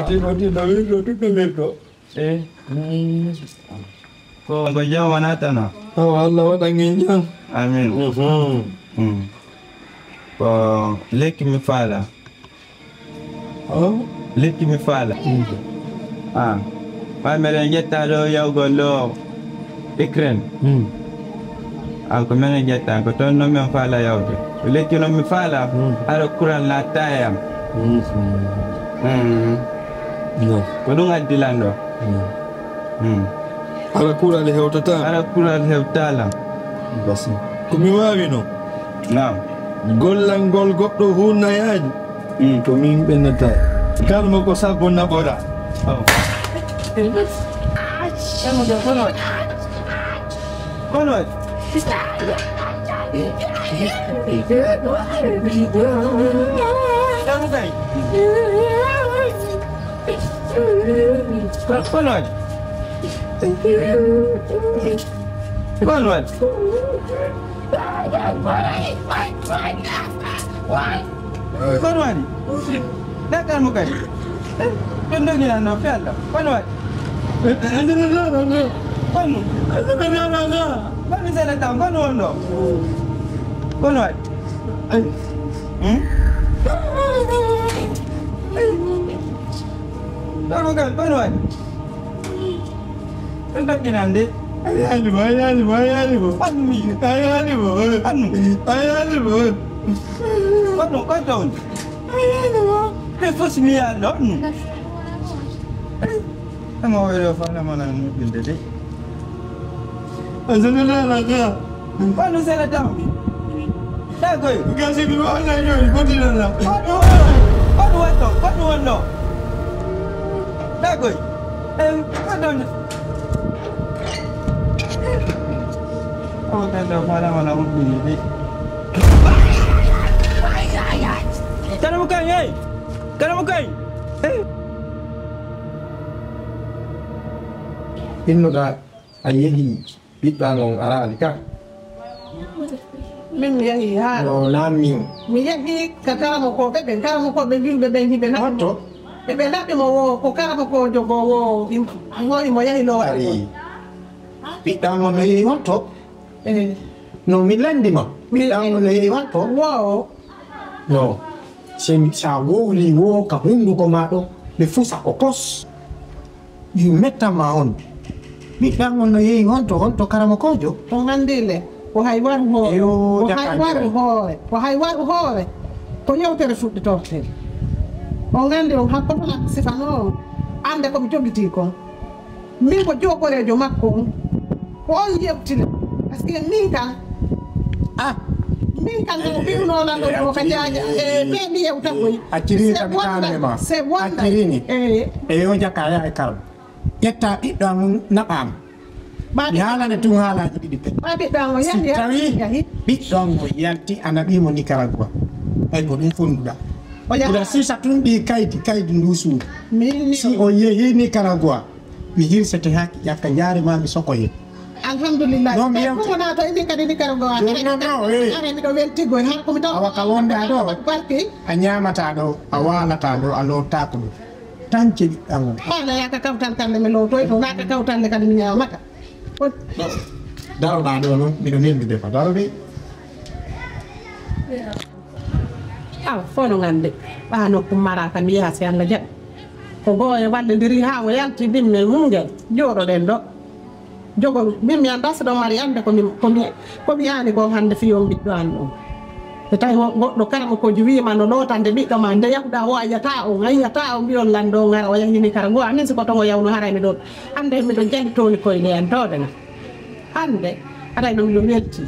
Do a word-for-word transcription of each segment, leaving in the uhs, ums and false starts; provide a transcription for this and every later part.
Tino, tino, wirdo, tuɗɗo wirdo. Eh. Mm. Ko, ko jam wonata no? Awa, Allah waɗan en jam. Amin. Mhm. Mm. Ko lekki mi faala. Oh? Lekki mi faala. Mm. Ah. Ɓay meɗen ƴetta ɗo yawgol ɗo Ukraine. Mm. Ah, ko menen ƴetta, ko toon noon min faala yawde. Ko lekki noon mi faala, mm, hara kural naatta e am. Mm. Mm. No. Ko ɗum addi lan ɗo. Mm. Mm. Hara kural hewtata. Hara kural hewtata lan. Basi. Ko mi waawi noon. Naam. Gollangol goɗɗo huunayaaji. Mm. Ko min ɓennata. Kalmo ko sabbo naɓora. Oh. Kono waɗi? Kono waɗi? Kono waɗi? Kono waɗi? Kono waɗi? Dakar mo kadi. Ɓe doginan no fi Allah. Kono waɗi? Kono? Kono seeɗa tan, kono wonɗo? Kono waɗi? Hmm? Dakar mo kadi, kono waɗi? Ɓe doginan de. A yaali mo, a yaali mo, a yaali mo. Fannu mi. A yaali mo. Fannu. A yaali mo. Fannu, koy toon. A yaali mo. Ɓe fof si mi yaali ɗo. Fannu. Ama o wiɗo fannu mana nuɗɗinde de. A sallallahu alaihi. Fannu seeɗa tan. Daa koy. Gasi mi wona jooni, foti ɗon ɗo. Kono, kono wonɗo, kono wonɗo. Daa koy. Em, kono. O ɓen ɗo fala wala uddini de. Karamu kay, hey! Karamu kay! Hey! Innuɗaa a yehi ɓiɗɗo an on araali ka? Min mi yehi haa. No, naa min. Mi yehi ka karamokooɓe ɓen, karamokooɓe julɓe ɓen hiɓe naɓi mo. Hotto? Ɓe, ɓe naɓi mo wo, ko karamokoojo goo wo, im-, wo imo yehi lowal. Ari. Ɓiɗɗo an on no yehi hotto? Eh. No, mi lanndi ma. Mi, ɓiɗɗo an on no yehi hotto? Wo. No. Se mi, sa wowli wo ka hunnduko ma ɗo, ɓe fusa ko kos. Yo mettan ma on. Ɓiɗɗo an on no yehi honto, honto karamokoojo? On anndi le, ko hay waru hoore. Eyo, ko hay waru hoore. Ko hay waru hoore. Ko yewtere fuɗɗitorte. On anndi on hakkoto lan sifano on. Annde ko mi jogitii kon. Min ko jogoreejo makko on. Ko on yewtini. Parce que min kan, ah, min kan ko ɓiruno lan ɗo ko ka jaaja. Eh, ɓe mi yewta koy. Accirini kam kaane ma. C'est wonda. Accirini. Eh. Eyo, jaka yaa e karam. Ƴetta ɓiɗɗo am naɓaama. Mi haalane tun haalaaji ɗiɗi pe. Si tawi ɓiɗɗo am o yalti, a naɓii mo Nicaragua. Ɓay ko ɗum fonnduɗaa. Ɓura sisa tun ɗi kaydi, kaydi ndu suudu. Si o yehi Nicaragua, mi hirsete haa ki ƴakka jaare ma mi sokoye. Alhamdulillah. Non, mi yewte. Ko wona to imi kadi Nicaragua. Non, non, non, eh. Are miɗo weltigo, har ko mi taw. Awa ka wonda ɗo. Barki. A ñaamata ɗo, a waalata ɗo, a lootaako ɗo. Tan ceɗi ɗan. Haala yaaka kawtal kande mi lootoy to, naaka kawtal le kadi mi ñaamata. Daroɗaa ɗo non, miɗo neldude ko daroɗe. Awa, fof no ngannde. Ɓaa nokku mara kam yaasi Allah jaɓi. Ko goo e wallidiri haa o yalti dimmel mum ngel. Jooɗoɗen ɗo. Jogo, min mi anndaa si ɗon mari annde ko mi, ko mi, ko mi aani ko hannde fii on ɓiɗɗo an ɗon. So tawi wo-, goɗɗo karamokoojo wiima no lootande ɓiɗɗo ma, nde yahuɗaa o a yiyataa on, a yiyataa on, mbiyon lan ɗo ngara o yahii Nicaragua, amin si ko ton o yawno haray miɗo, hannde miɗo jali tooni koyɗe an tooɗe na. Hannde, haray no miɗo welti.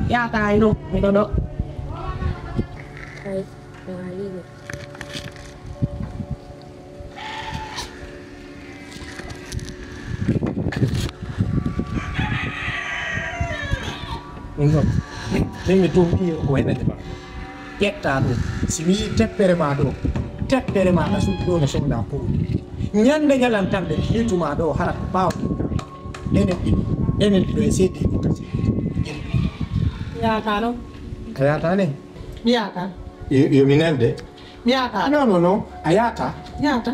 Yaata hay no, miɗo ɗo. Ɗum ɗon, min mi tuumii ko waynaade ma. Ƴetta ɗum, si mi yii teppere ma ɗo, teppere ma na suuɗi ɗo no sohla pooli. Ñande ñalantamɓe, mi yiytu ma ɗo, hara ko ɓaawo. Enen ɗiɗo, enen ɗiɗo e seedi ko kasi. Yaata non. A yaata ne? Mi yaata. Yo, yo mi nelde. Mi yaata. Non, non, non. A yaata. Yaata.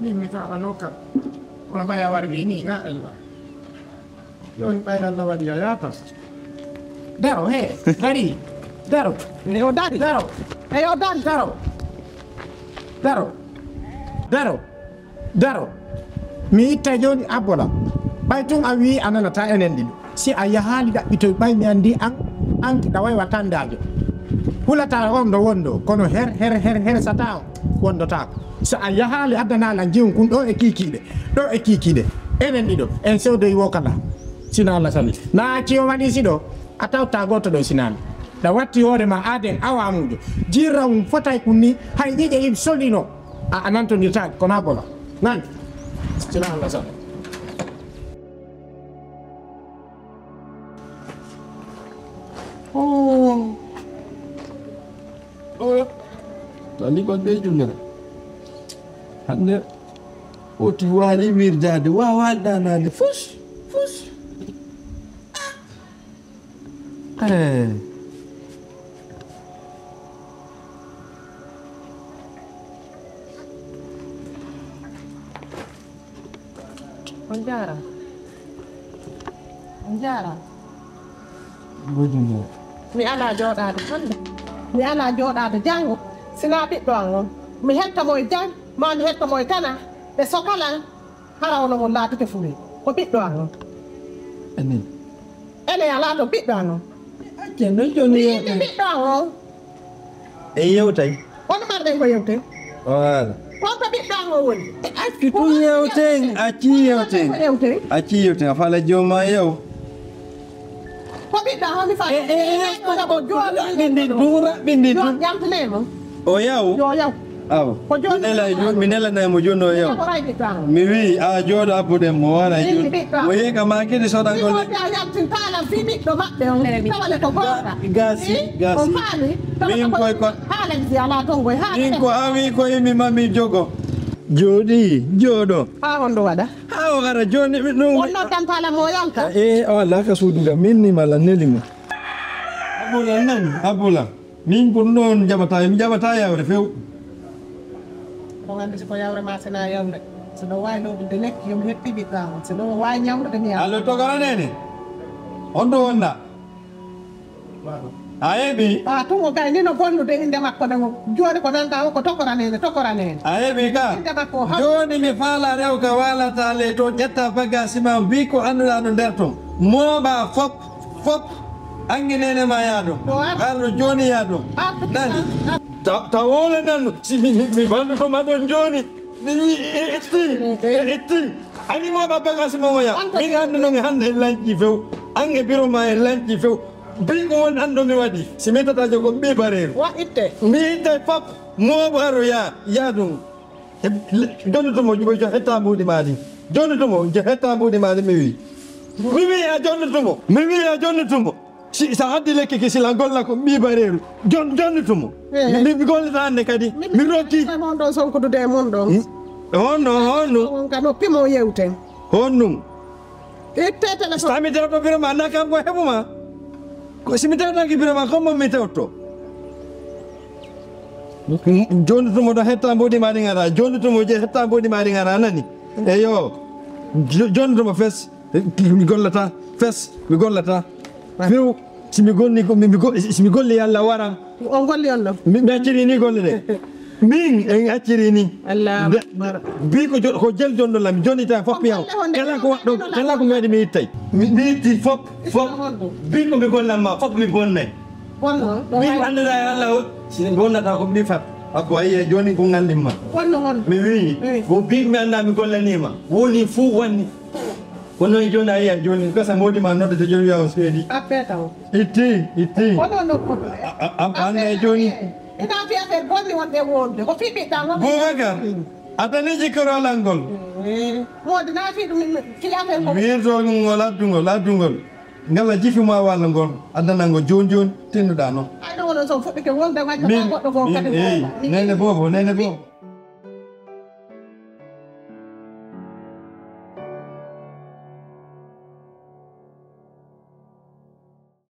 Min mi faamano kam. Kono ɓay a warwi ni, na Allah. Jooni ɓay Allah waɗi a yaata. Daro, he, dari. Daro. Ne o dari. Daro. He o dari. Daro. Daro. Daro. Daro. Mi itta jooni a bola. Ɓay tun a wi'i a nanata enen ɗiɗo. Si a yahaali ɗaɓɓitoy ɓay mi anndi an, an ɗa waywa tandaajo. Hulataa on ɗo wondo, kono her, her, her, her sata on wondotaako. So a yahaali addanaala jiyun kun ɗo e kiikiiɗe, ɗo e kiikiiɗe. Enen ɗiɗo, en sewdoyi wo kala. Sina Allah sali. Na acci o waɗi si ɗo, a tawta gooto ɗo sinaani. Ɗa watti hoore ma aaden awaamuujo. Jirra un fotay kun ni, hay ƴiƴe im solino. A, a nantondirtaake, kono a bola. Nan. Sina Allah sali. Oh. Oh. Tani ko be junne. Hande. Oti waali wirdaade, waawaali ɗaanaade. Fus, fus. Eh. On jaaraama. On jaaraama. Mi alaa jooɗaade hannde. Mi alaa jooɗaade janngo. Sinaa ɓiɗɗo am on. Mi hetta mo e jam, maa mi hetta mo e tana. Ɓe sokalan, hara hono mon laatete fulɓe. Ko ɓiɗɗo am on. Amin. Ene alaa ɗo ɓiɗɗo am on. Acca no jooni. Mi yiɗi ɓiɗɗo am on. En yewtay. Hono marɗen ko yewten? Voilà. Ko to ɓiɗɗo am o woni? Accu tun yewten, acci yewten. Ko yewten? Acci yewten, a fala jooma yew. Ko ɓiɗɗo am o mi fala? E, e, e, ko, ko, ko, raɓɓindi tun, raɓɓindi tun. Yo ƴamtine mo. O yaw? Yo yaw. Awa. Ko jooni mi nela, mi nelanay mo jooni o yaw. Ko ray ɓiɗɗo am o. Mi wi, a jooɗo abbuɗen mo wara jooni. Ɓiɗɗo am. O yehi ka maakiti soɗangol. Ɓiɗɗo am yaltin taala fi ɓiɗɗo maɓɓe on. Tawale ko goonga. Ga-, gasi, gasi. On faami? Min koy ko haala ji alaa ton koy haala. Min ko awi ko imi mami jogo. Jooɗi, jooɗo. Haa on ɗo waɗa? Haa o ara jooni mi ɗum. On noddantaala mo o yalta? Eh, o alaa ka suudu ga. Min ni mala neli mo. Abula nan, abula. Min ko ɗum ɗon jaɓata, mi jaɓata yawre few. Ko anndi si ko yawre ma sena yawre. So ɗo waawi ɗo ɓiɗɗo lekki, yo mi hetti ɓiɗɗo am. So ɗo waawi ñawdude mi yawre. Allo, togora nene. On ɗo wonda. A heɓi? A tun o gay ni no bonnude innde makko ɗen. Jooni ko nanta o ko tokora nene, tokora nene. A heɓi ka? Innde makko o hawri. Jooni mi faala rew ka waalata ley to ƴetta bagasi ma, mbi ko annduɗaa no nder ton. Mooɓa fop, fop. Ange nene ma yaado. Ɗo ar. Arɗo jooni yaado. Ar. Nani? Ta, ta wole nan, si mi, mi, mi balluto ma ɗon jooni. Mi, mi, e, itti, e, itti. Ani mo ba bagasi mo ya. Min anndu non hande en lanci few. Ange biro ma en lanci few. Mbi ko won anndo mi waɗi. Si mi tata jogo mbi bareeru. Wa itte. Mbi itte fop. Mo baro ya, ya ɗum. E, le, jonnutumo, juɓo jo hetta mbuuɗi maa ɗin. Jonnutumo, jo hetta mbuuɗi maa ɗin, mi wi. Mi wi a jonnutumo. Mi wi a jonnutumo. Si, sa addi lekki ki sila golla ko ɓii bareeru. Jon, jonnutumo. Eh. Mi, mi gollata hannde kadi. Mi, mi rokki. Mon ɗon sonkudude e mon ɗon. Hmm? Honno, honno? On ka noppi mo yewten. Honɗum? Itte téléphone. Sa mi tewto biro ma, na kam ko heɓu ma. Ko si mi tewtanki biro ma, ko mo mi tewto. Jonnutumo ɗo hetta mbuuɗi ma ɗi ngara. Jonnutumo je hetta mbuuɗi ma ɗi ngara, nani? Eyo. Jo-, jonnutumo fes. Mi gollata. Fes. Mi gollata. Few. Si mi gonni ko mi, mi go-, si mi golli yalla waran. On golli on ɗo? Mi, mi acciri ni golle ɗe. Min en acciri ni. Allahu akbar. Bi ko jo-, ko jel jonno lam, joni ta fop yaw. Kala ko waɗɗo, kala ko mi waɗi mi ittay. Mi, mi itti fop, fop. Bi ko mi gollan ma, fop mi bonnay. Bonno. Bi ko annduɗa e Allah o, si mi bonnata ko mi fat. Ako ayi e joni ko ngandin ma. Bonno on. Mi wi, eh, ko bi mi annda mi gollanima. Woni fu wanni. Kono e joni ayi e joni, kasa modi ma nodde to joni yaw seedi. Appe taw. Itti, itti. Kono no ko. A, a, a, annda e joni. Ina fi affaire bonni wonde wonde. Ko fi ɓiɗɗa wonde. Boubacar, a tani jikkorolal ngol. Moodi naati ɗum, fiyaama e ko. Wirtol ngol, laabtungol, laabtungol. Ngala jifi ma walla ngol, addanal ngol jooni jooni, tinnuɗaa noon. Ay, ɗum wonoo so fuɗɗike wonde, majjo min, goɗɗo goo kadi. Eyi, nene boobo, nene boobo.